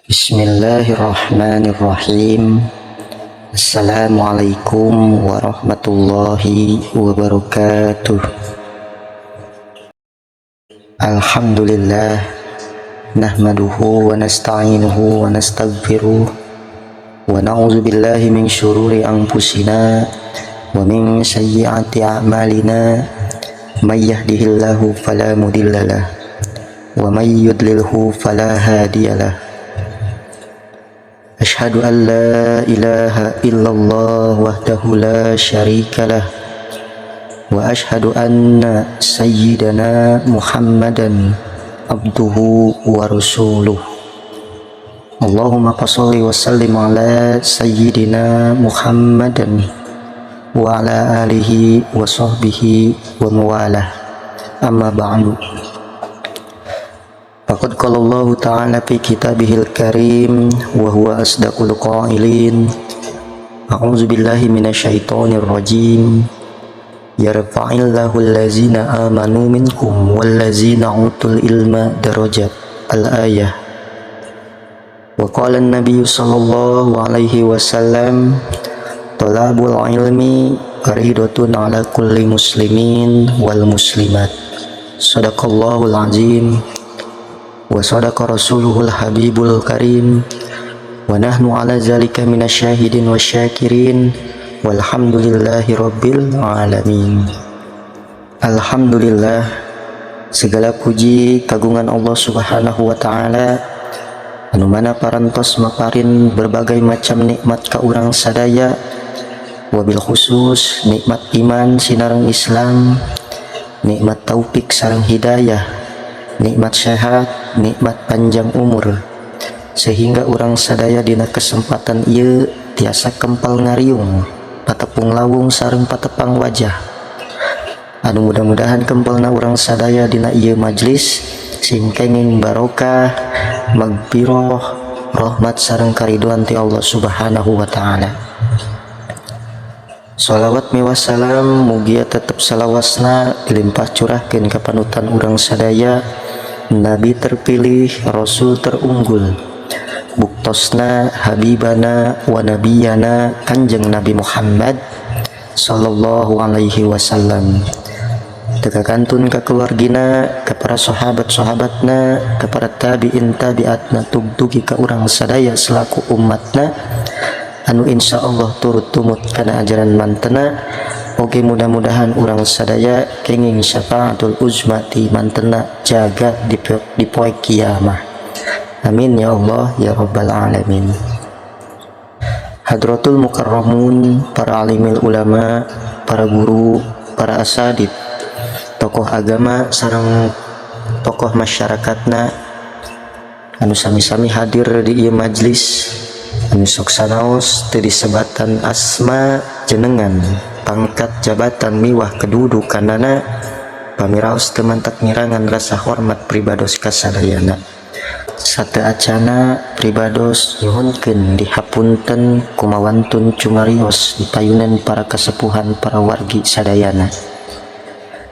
Bismillahirrahmanirrahim. Assalamualaikum warahmatullahi wabarakatuh. Alhamdulillah, nahmaduhu wa nasta'inuhu wa nastaghfiruh wa na'udzu billahi min syururi anfusina wa min sayyiati a'malina. May yahdihillahu fala mudhillalah wa may yudlilhu fala hadiyalah. Ashhadu an la ilaha illallah wahdahu la syarika lah wa ashhadu anna sayyidana Muhammadan abduhu wa rasuluh. Allahumma sholli wa sallim ala sayyidina Muhammadan wa ala alihi wa sahbihi wa mawalah. Amma ba'du. Faqad qala Allah Ta'ala fi kitabihil karim wa huwa asdaqul qailin. A'udzu billahi minasyaitonir rajim. Yarfa'illahu allazina amanu minkum wallazina utul ilma darajat. Al-ayah. Wa qala an-nabiy sallallahu alaihi wasallam, talabul ilmi faridatun ala kulli muslimin wal muslimat. Sadaqallahul azim wa sadaqa rasuluhul habibul karim wa nahnu ala zalika minasyahidin wasyakirin walhamdulillahi rabbil alamin. Alhamdulillah, segala puji kagungan Allah Subhanahu wa Ta'ala, anu mana parantos maparin berbagai macam nikmat ka urang sadaya, wabil khusus nikmat iman sinareng Islam, nikmat taufik sareng hidayah, nikmat sehat, nikmat panjang umur, sehingga urang sadaya dina kesempatan ieu tiasa kempal ngariung, patepung lawung sareng patepang wajah, anu mudah-mudahan kempelna urang sadaya dina ieu majlis sing kenging barokah, magfiroh, rahmat sareng kariduan ti Allah Subhanahu wa Ta'ala. Salawat miwah salam mugia tetep salawasna dilimpah curahkeun ka panutan urang sadaya, nabi terpilih, rasul terunggul, buktosna habibana wa nabiyana Kanjeng Nabi Muhammad sallallahu alaihi wasallam, teu kakantun ka keluargina, ka para sahabat-sahabatna, ka para tabiin tabiatna, tugtugi ka urang sadaya selaku umatna anu insya Allah turut tumut kana ajaran mantena. Oke, mudah-mudahan urang sadaya kenging syafaatul uzma ti mantena jaga di poe kiamah. Amin ya Allah ya rabbal alamin. Hadratul mukarramun, para alimil ulama, para guru, para asatid, tokoh agama sareng tokoh masyarakatna anu sami-sami hadir di ieu majlis, anu sok sanaos teu disebatan asma jenengan, pangkat jabatan miwah kedudukanana, pamiraos teu mantak ngirangan rasa hormat pribados kasadayana. Sateuacanna pribados nyuhunkeun dihapunten kumawantun cumarios dipayunan para kasepuhan, para wargi sadayana.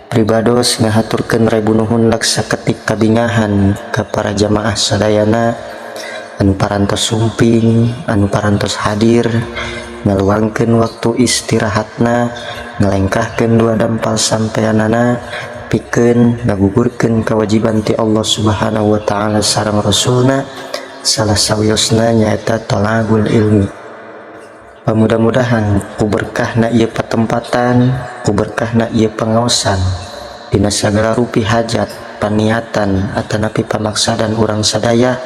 Pribados ngahaturkeun rebu nuhun laksa ketik kabingahan ka para jamaah sadayana anu parantos sumping, anu parantos hadir, ngaluangkeun waktu istirahatna, ngalengkahkeun dua dampal sampeanana pikeun ngagugurkeun kewajiban ti Allah Subhanahu wa Ta'ala sareng Rasulna, salah sawiosna nyaeta tolabul ilmi. Mudah-mudahan ku berkahna ieu patempatan, ku berkahna ieu pengaosan, dina sagala rupi hajat, paniatan atanapi pamaksadan urang sadaya,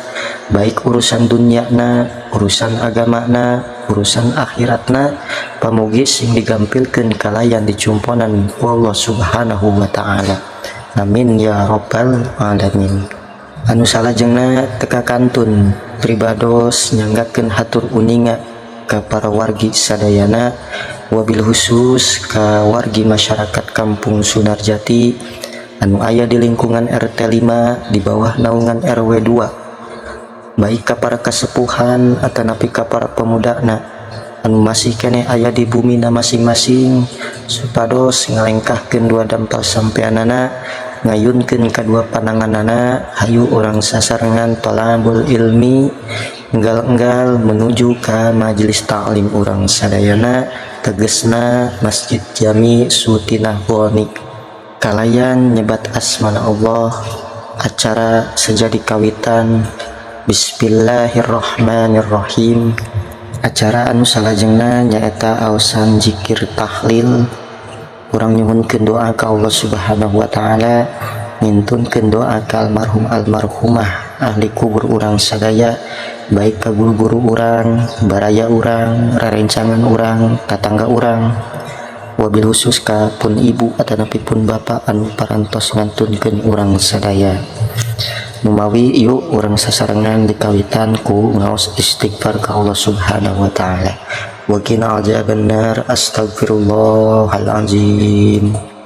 baik urusan dunyana, urusan agamana, urusan akhiratna, pamugi sing digampilkeun kalayan dicumponan ku Allah Subhanahu wa Ta'ala. Amin ya rabbal alamin. Anu salajengna, teu kakantun pribados nyanggakeun hatur uninga ka para wargi sadayana, wabil khusus ka wargi masyarakat Kampung Sunarjati anu aya di lingkungan RT 5 di bawah naungan RW 2, baik ka para kasepuhan atanapi ka para pemudana anu masih keneh aya di bumina masing-masing, supados ngalengkahkeun dua dampal sampeanana, ngayunkeun kadua pananganana, hayu urang sasarengan tolabul ilmi. Enggal-enggal menuju ka majelis taklim urang sadayana, tegesna Masjid Jami Sutinah Goni. Kalayan nyebat asmana Allah, acara sejadi kawitan. Bismillahirrahmanirrahim. Acara anu salajengna nyaeta aosan jikir tahlil. Urang nyuhunkeun doa ka Allah Subhanahu wa taala, ngintunkeun doa ka almarhum almarhumah, ahli kubur urang sadaya, baik ka guru-guru urang, baraya urang, rerencangan urang, tatangga urang, wabil khusus ka pun ibu atanapi pun bapak anu parantos ngantunkeun urang sadaya. Numawi yuk urang sasarengan dikawitan ku ngaos istighfar ka Allah Subhanahu wa taala. Wa qina azabannar. Astagfirullahalazim.